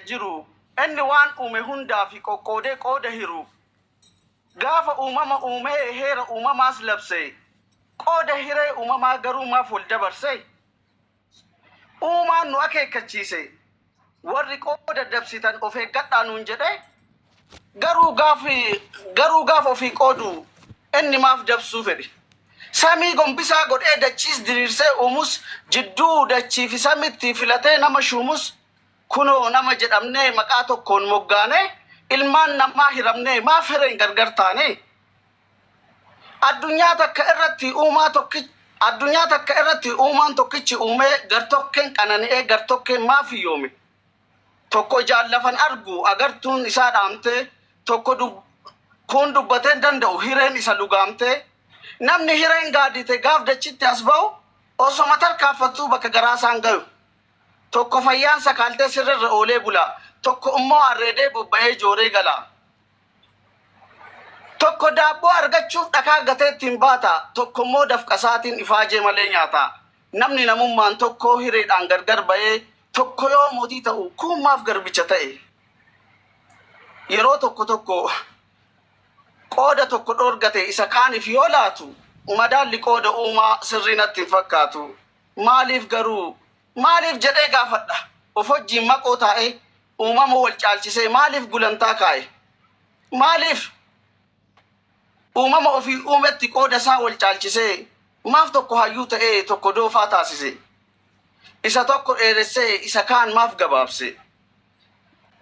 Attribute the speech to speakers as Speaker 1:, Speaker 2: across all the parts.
Speaker 1: jiru, inni waan uume hundaa fi qoqqoodee qooda hiru, gaafa uumama uumee heera uumamaas labse, qooda hiree uumamaa garuu maaf wal dabarse? Uumaan nu akeekkachiise, warri qooda dabsitan of eeggadhaa nuun jedhe, garuu gaafa ofii qoodu inni maaf dabsuu fedhe? Samii gombisaa godhee dachiis diriirsee uumus, jidduu dachii fi samitti filatee nama shuumus, kunoo nama jedhamnee maqaa tokkoon moggaane, ilmaan namaa hiramnee maaf hireen gargar taane? Addunyaa takka irratti uumaan tokkichi uumee gartokkeen qanani'ee gartokkeen maaf hiyyoome? Tokko ijaan lafan argu agartuun isaa dhaamtee, tokko kun dubbatee hin danda'u hireen isa lugaamtee. Namni hireen gaadite gaaf dachitti as ba'u osoma tarkaanfattuu bakka garaa isaan gayu. Tokko fayyaan sakaaltee sirrirra oolee bula, tokko immoo arreedee bobba'ee jooree gala. Tokko daabboo argachuuf dhakaa gatee ittiin baata, tokko immoo dafqasaatiin ifaajee malee nyaata. Namni namummaan tokko hireedhaan gargar ba'ee, tokko yoo mootii ta'u kuun maaf garbicha ta'e? Yeroo tokko tokko qooda tokko dhoorgate isa kaaniif yoo laatu, madaalli qooda uumaa sirrii natti hin fakkaatu. Maaliif garuu, maaliif jedhee gaafadha. Of wajjiin maqoo taa'ee uumama wal caalchisee maaliif gulantaa kaa'e? Maaliif uumama ofii uumetti qooda isaa wal caalchisee maaf tokko hayyuu ta'ee tokko doofaa taasise? Isa tokko dheeressee isa kaan maaf gabaabse?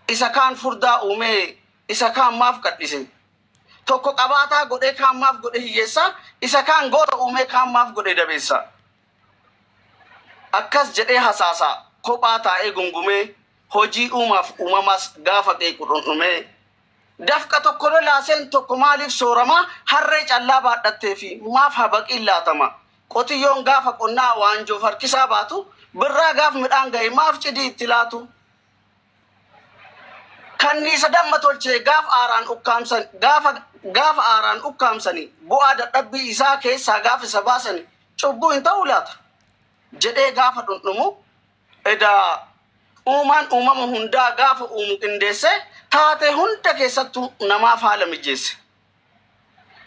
Speaker 1: Isa kaan furdaa uumee isa kaan maaf qadhise? Tokko qabaataa godhee kaan maaf godhe hiyyeessa? Isa kaan goota uumee kaan maaf godhe dabeessa? Akkas jedhee hasaasa kophaa taa'ee gungumee, hojii uumaaf uumamaas gaafa qeequ dhundhumee. Dafqa tokko lolaaseen tokko maaliif soorama? Harree callaa baadhattee fi maaf habaqiin laatama? Qotiyyoon gaafa qonnaa waanjoof harkisaa baatu, birraa gaaf midhaan ga'e maaf cidii itti laatu? Kanniisa damma tolchee gaaf aaraan ukkaamsan, gaafa aaraan ukkaamsani, bu'aa dadhabbii isaa keessaa gaaf isa baasani cubbuu hin ta'uu laata? Jedhee gaafa dhundhumu, edaa uumaan uumama hundaa gaafa uumu qindeesse, taatee hunda keessattuu namaaf haala mijeesse.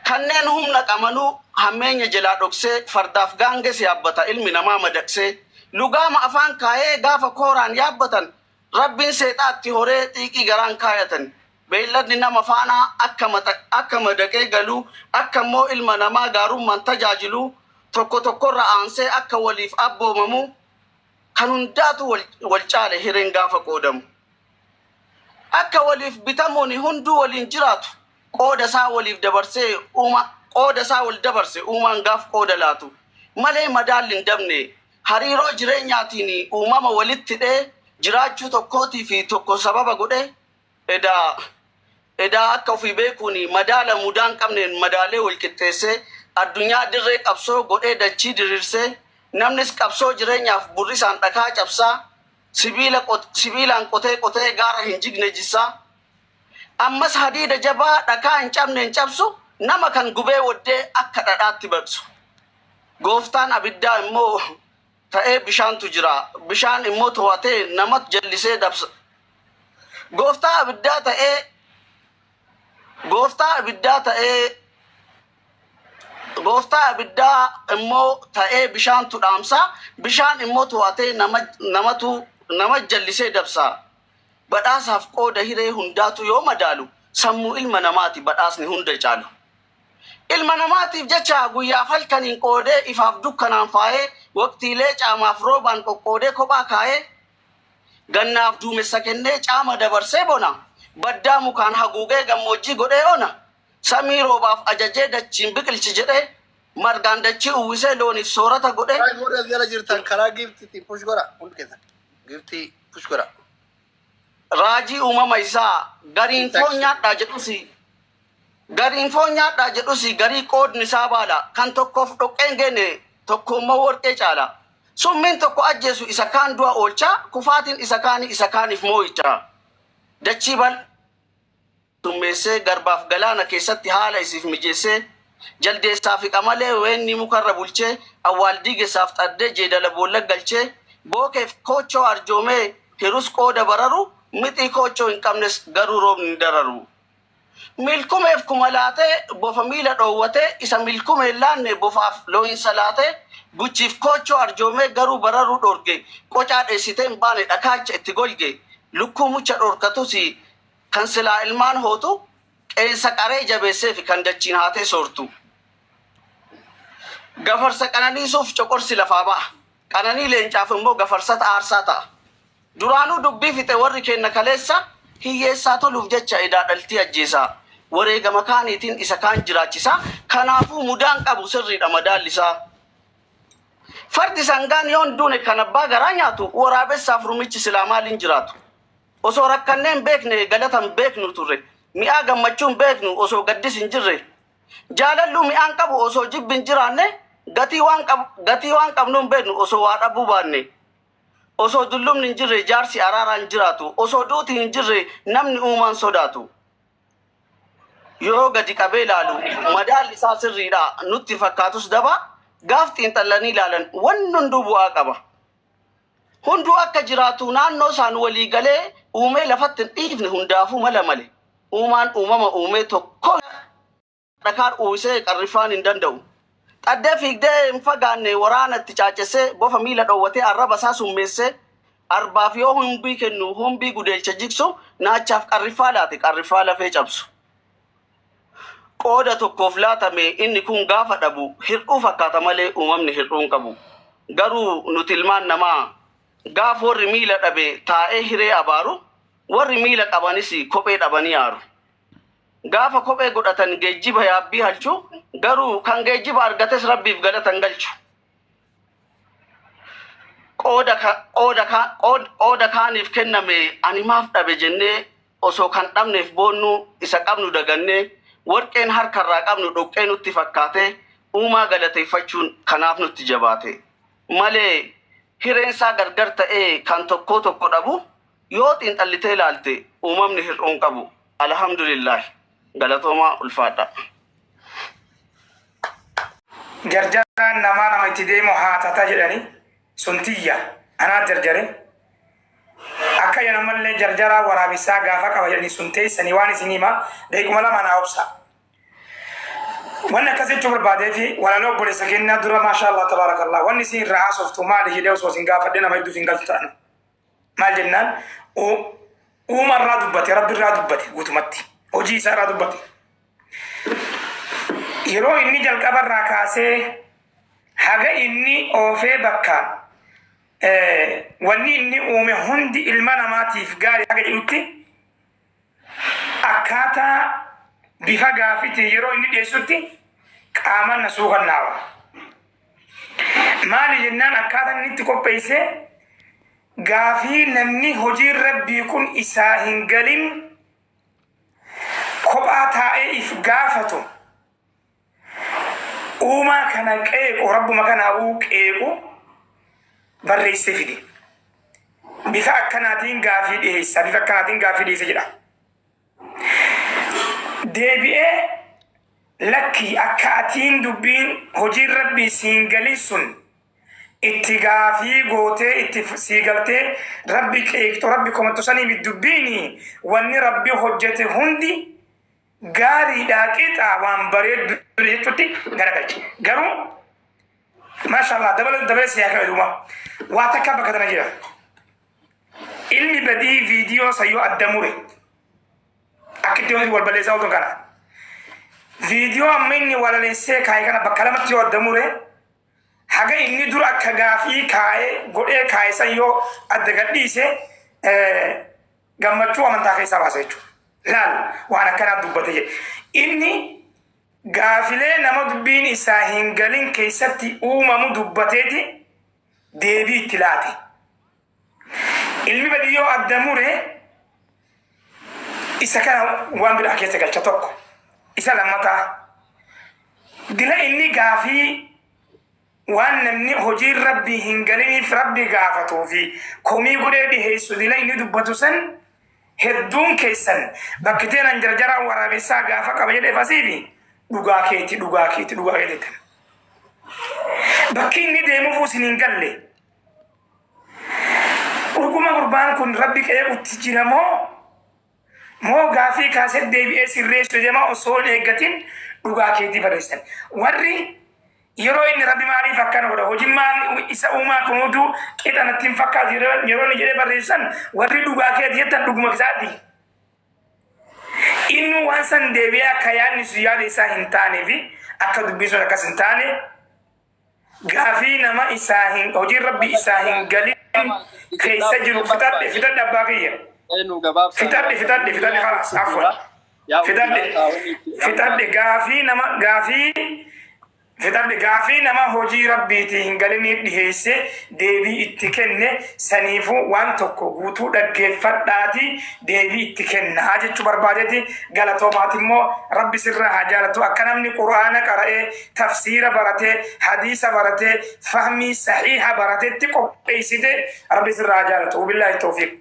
Speaker 1: Kanneen humna qamanuu hammeenya jalaa dhoksee, fardaaf gaanges yaabbata ilmi namaa madaqsee. Lugaama afaan kaayee gaafa kooraan yaabbatan, Rabbiin seexaatti horee xiiqii garaan kaayatan. Beeyladni nama faanaa akka madaqee galuu, akka immoo ilma namaa gaarummaan tajaajilu, tokko tokkorra aansee akka waliif abboomamu, kan hundaatu wal caale hireen gaafa qoodamu. Akka waliif bitamuun hunduu waliin jiraatu, qooda isaa waliif dabarsee uuma, qooda isaa wal dabarse uumaan gaaf qooda laatu malee madaalli hin dabne. Hariiroo jireenyaatiin uumama walitti hidhee jiraachuu tokkootii fi tokko sababa godhe, edaa akka ofii beekuun madaala mudaa hin qabneen madaalee wal qixxeessee, addunyaa dirree qabsoo godhee dachii diriirsee, namnis qabsoo jireenyaaf burrisaan dhakaa cabsaa, sibiilaan qotee qotee gaara hin jigne jissaa, ammas hadiida jabaa dhakaa hin cabne hin cabsu, nama kan gubee waddee akka dhadhaatti baqsu. Gooftaan abiddaa immoo ta'ee bishaantu jira, bishaan immoo to'atee nama jallisee dabsa. Gooftaa abiddaa immoo ta'ee bishaantu dhaamsa, bishaan immoo to'atee nama namatu nama jallisee dabsa. Badhaasaaf qooda hiree hundaatu yoo madaalu, sammuu ilma namaati badhaasni hunda caalu. Ilma namaatiif jecha guyyaaf halkaniin qoodee, ifaaf dukkanaan faayee, waqtiilee caamaaf roobaan qoqqoodee kophaa kaayee, gannaaf duumessa kennee caama dabarsee bona, baddaa mukaan haguugee gammoojjii godhee ona, samii roobaaf ajajee dachiin biqilchi jedhee, margaan dachii uwwisee looniif soorata godhee.
Speaker 2: Karaa warri as jala jirtan karaa giiftiitiin push godha hundi keessan. Giiftii push godha.
Speaker 1: Raajii uumama isaa gariin foon nyaadhaa jedhusi, gariin foon nyaadhaa jedhusi, garii qoodni isaa baala, kan tokkoof dhoqqeen geenne tokko immoo warqee caala. Summiin tokko ajjeesu isa kaan du'a oolchaa, kufaatiin isa kaanii isa kaaniif moo'icha. Dachii bal'aa garbaaf galaana keessatti haala isiif mijeessee, jaldeessaa fi qamalee weenni mukarra bulchee, awwaal diigessaaf xaddee jeedala boolla galchee, bookeef koochoo arjoomee hirus qooda bararu. Mixii koochoo hin qabnes garuu roobni hin dararu. Milkumeef kuma laatee bofa miila dhoowwatee, isa milkumee hin laanne bofaaf looyinsa laatee, guchiif koochoo arjoomee garuu bararuu dhorge, qocaa dheessitee hin baane dhakaacha itti golge, lukkuu mucha dhorkatus kan silaa ilmaan hootu, qeensa qaree jabeesseefi kan dachiin haatee soortu. Gafarsa qananiisuuf coqorsi lafaa ba'a. Qananii leencaaf immoo gafarsata aarsaa ta'a. Duraanuu dubbii fixe warri keenna kaleessa, hiyyeessaa toluuf jecha edaa dhaltii ajjeesaa. Wareegama kaaniitiin isa kaan jiraachisaa. Kanaafuu mudaan qabu, sirriidha madaallisaa. Fardi sangaan yoo hin duune kan abbaa garaa nyaatu, waraabessaaf rumichi silaa maaliin jiraatu? Osoo rakkannee hin beekne galata hin beeknu turre. Mi'aa gammachuu hin beeknu osoo gaddis hin jirre. Jaalalluu mi'aan qabu osoo jibbi hin jiraanne, gatii waan qabnu hin beeknu osoo waa dhabuu baanne. Osoo dullumni hin jirre jaarsi araaraan hin jiraatu. Osoo duuti hin jirre namni uumaan sodaatu. Yeroo gadi qabee ilaalu madaalli isaa sirriidha nutti fakkaatus daba, gaaf xiinxallanii ilaalan wanni hunduu bu'aa qaba. Hunduu akka jiraatu naannoo isaan walii galee uumee lafatti hin dhiifne hundaafuu mala male. Uumaan uumama uumee tokko dhakaan uwwisee qarriffaan hin danda'u. Xaddee fiigdee hin fagaanne waraana itti caacessee, bofa miila dhoowwatee arraba isaa summeessee, arbaaf yoo humbii kennu humbii gudeelcha jigsu, naachaaf qarriffaa laate qarriffaa lafee cabsu. Qooda tokkoof laatame inni kun gaafa dhabu hir'uu fakkaata malee uumamni hir'uu hin qabu. Garuu nuti ilmaan namaa gaaf warri miila dhabe taa'ee hiree abaaru, warri miila qabanis kophee dhabanii aaru. Gaafa kophee godhatan geejjiba yaabbii halchu, garuu kan geejjiba argates Rabbiif galata hin galchu. Qooda ka- qooda ka- qood- qooda kaaniif kenname ani maaf dhabe jennee osoo kan dhabneef boonnu isa qabnu dagannee, warqeen harkarraa qabnu dhoqqee nutti fakkaate, uumaa galateeffachuun kanaaf nutti jabaate. Malee hireensaa gargar ta'ee kan tokkoo tokko dhabu, yoo xiinxallitee ilaalte uumamni hir'uu hin qabu. Alhamdulillah. Galatoomaa, ulfaadha.
Speaker 3: Jarjaraan namaa nama itti deemu haatata jedhani sun tiyya anaa jarjare. Akka jedhamallee jarjaraa waraabessaa gaafa qaba jedhani sun teessanii waan isin hima daqiiquma lama naa obsa. Wanni akkas jechuu barbaadee fi walaloo obboleessa kennaa dura, maashaa Allah tabaarakallah, wanni isin irraa haasoftu maali jedhee osoo isin gaafadhee nama hedduuf hin galtu ta'an. Maal jennaan, uuma irraa dubbate, Rabbi irraa dubbate, guutumatti hojii isaa irraa dubbate. Yeroo inni jalqaba irraa kaasee haga inni oofee bakka wanni inni uume hundi ilma namaatiif gaarii haga jedhutti akkaataa bifa gaafitiin yeroo inni dhiyeessutti qaama na suukannaawa. Maali jennaan, akkaataa inni itti qopheesse gaafii namni hojiin Rabbii kun isaa hin galin kophaa taa'ee if gaafatu, uumaa kana qeequ, Rabbuma kanaafuu qeequ barreessee fide. Bifa akkanaatiin gaafii dhiyeessa, bifa akkanaatiin gaafii dhiyeessa jedha. Deebi'ee lakkii akka atiin dubbiin hojiin Rabbii siin galin sun itti gaafii gootee itti sii galtee Rabbi qeeqxu, Rabbi komattu sanii dubbiini wanni Rabbi hojjete hundi gaariidha, qixa waan bareeddu jechuutti garagalche. Garuu maashaallah dabala dabalee si haa duuba waa takka bakka tana jira. Ilmi badii viidiyoo sayyoo adda mure akka itti wal balleessaa ooltu kana. Viidiyoo amma inni walaleessee kaa'e kana bakka lamatti yoo adda mure, haga inni dura akka gaafii kaa'ee godhee kaa'e san yoo adda gadhiise, gammachuu amantaa keessaa baasa jechuudha. Laal, waan akkanaa dubbate jedhe. Inni gaafilee nama dubbiin isaa hin galin keessatti uumamu dubbateeti deebii itti laate. Ilmi badii yoo adda mure isa kana waan biraa keessa galcha tokko. Isa lammataa. Dila inni gaafii waan namni hojiin Rabbii hin galiniif Rabbi gaafatuu fi komii godhee dhiheessu dila inni dubbatu san hedduun keessan bakki teenan jarjaraan waraabessaa gaafa qaba jedhee fasiifi dhugaa keeti, dhugaa keeti, dhugaa keeti jettan. Bakki inni deemuufuu isin hin galle. Dhuguma gurbaan kun Rabbi qeequtti jira moo moo gaafii kaasee deebi'ee sirreessu deema osoo hin eeggatin dhugaa keetii barreessan. Warri yeroo inni Rabbi maaliif akkana godha, hojimmaan isa uumaa kun hunduu qixa natti hin fakkaatu yeroo inni jedhee barreessan, warri dhugaa keetii jettan dhuguma isaati. Inni waan san deebi'ee akka yaadni sun yaada isaa hin taanee fi akka dubbiin sun akkas hin taane gaafii nama isaa hin hojiin Rabbi isaa hin galin keessa jiru. Fixadhe, fixadhe, abbaa kiyya.
Speaker 4: Nu gabaabsa.
Speaker 3: Fixadhe, fixadhe, fixadhe, خلاص, عفوا. Fixadhe, fixadhe. Gaafii nama gaafii fixadhe. Gaafii nama hojii Rabbiitii hin galiniif dhiheesse deebii itti kenne. Saniifuu waan tokko guutuu dhaggeeffadhaati deebii itti kennaa jechuu barbaadeeti. Galatoomaati immoo, Rabbi sirraa haa jaalatu. Akka namni Quraana qara'ee, tafsiira baratee, hadiisa baratee, fahmii sahiiha baratetti qopheessite. Rabbi sirraa haa jaalatu. وبالله التوفيق.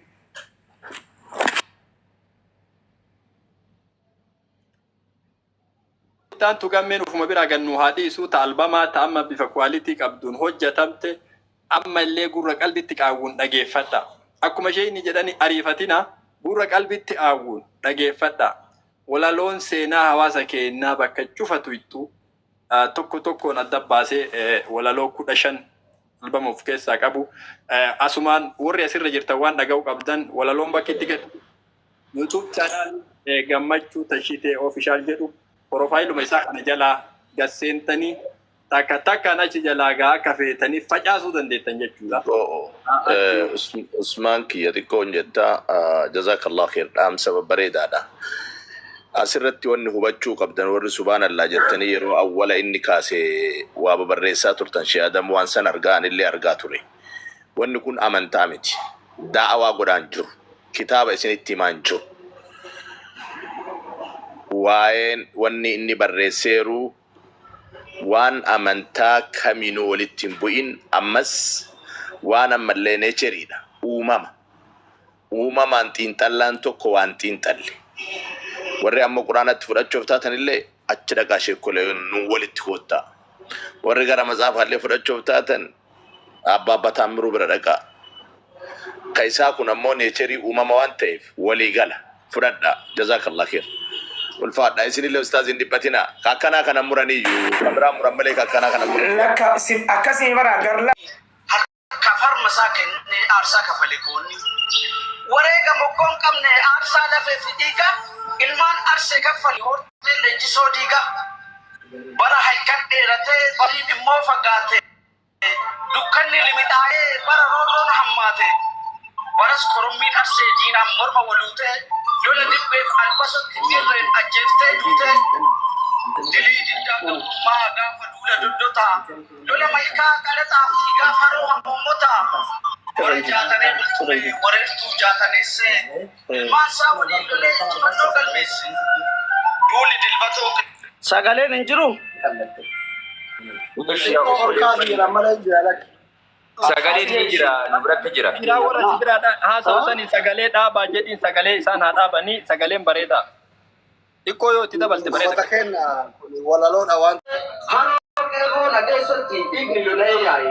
Speaker 4: Taantu gammeen ufuma biraa gannu haa dhiisu. Ta albamaa ta amma bifa quality qabduun hojjatamte amma illee gurra qalbitti qaawwuun dhageeffadha. Akkuma ishee inni jedhani, ariifatina, gurra qalbitti qaawwuun dhageeffadha. Walaloon seenaa hawaasa keenyaa bakka cufatu ittu tokko tokkoon adda baasee walaloo 15 albama of keessaa qabu. Asumaan warri asirra jirtan waan dhaga'uu qabdan, walaloon bakka itti gad YouTube channel Gammachuu Tashitee Official jedhu profileuma isaa kana jalaa gad seentanii takka takkaan achi jalaa gaa akka feetanii facaasuu dandeettan jechuudha.
Speaker 5: Oo, Usmaan kiyya, xiqqoon jettaa. جزاك الله خير, dhaamsa babbareedaadha. Asirratti wanni hubachuu qabdan, warri subhaanallaa jettanii yeroo awwala inni kaase waa babarreessaa turtan, Shee Adam waan san argaa, anillee argaa ture. Wanni kun amantaa miti. Daa'awaa godhaan jiru. Kitaaba isinitti himaan jiru. Waa'een wanni inni barreesseeru waan amantaa kamiinuu walitti hin bu'in, ammas waan ammallee natureiidha. Uumama. Uumamaan xiinxallaan tokko waan xiinxalle. Warri amma Quraanatti fudhachuuf taatanillee achi dhaqaa, sheekolee nu walitti koottaa. Warri gara matsaafaallee fudhachuuf taatan abbaa abbaa Taammiruu bira dhaqaa. Ka isaa kun ammoo nature uumama waan ta'eef walii gala. Fudhadhaa. جزاك الله خير. Ulfaadha. Isinillee ustaaz hin dhiphatinaa. Ka akkanaa kana muraniyyuu. Ka biraa muran malee ka akkanaa kana muran.
Speaker 3: Lakka akkasii bara garla.
Speaker 1: Harka farma isaa kennee aarsaa kafale goonni. Wareega moggoo hin qabne, aarsaa lafee fi dhiiga ilmaan Arsee kaffale hortee leenjisoo diiga. Bara halkan dheeratee bariin immoo fagaate. Dukkanni limixaa'ee bara roorroon hammaate. Baras korommiin Arsee diinaan morma waluutee lola dibbeef albasatti irreen ajjeeftee duutee. Dilii diddaa gabrummaa gaafa duula doddotaa. Lola malkaa qalaxaa fi gaafa roo hamoommotaa. Warra Jaatanee Bultumee wareertuu jaataneessee ilmaan isaa waliin lolee injifannoo galmeesse. Duuli Dilbatoo. Sagaleen hin jiru.
Speaker 2: Ol jira malee jira lakki.
Speaker 6: Sagaleen ni jira, nu biratti jira.
Speaker 4: Biraa warra si biraa haasa'u sanii sagalee dhaabaa jedhiin, sagalee isaan haa dhaabanii, sagaleen bareedaa. Xiqqoo yoo itti dabalte bareeda.
Speaker 2: Uummata keenya kun walaloodha waan
Speaker 1: Haroo qeerroo na keessatti dhiigni lola'ee yaa'e.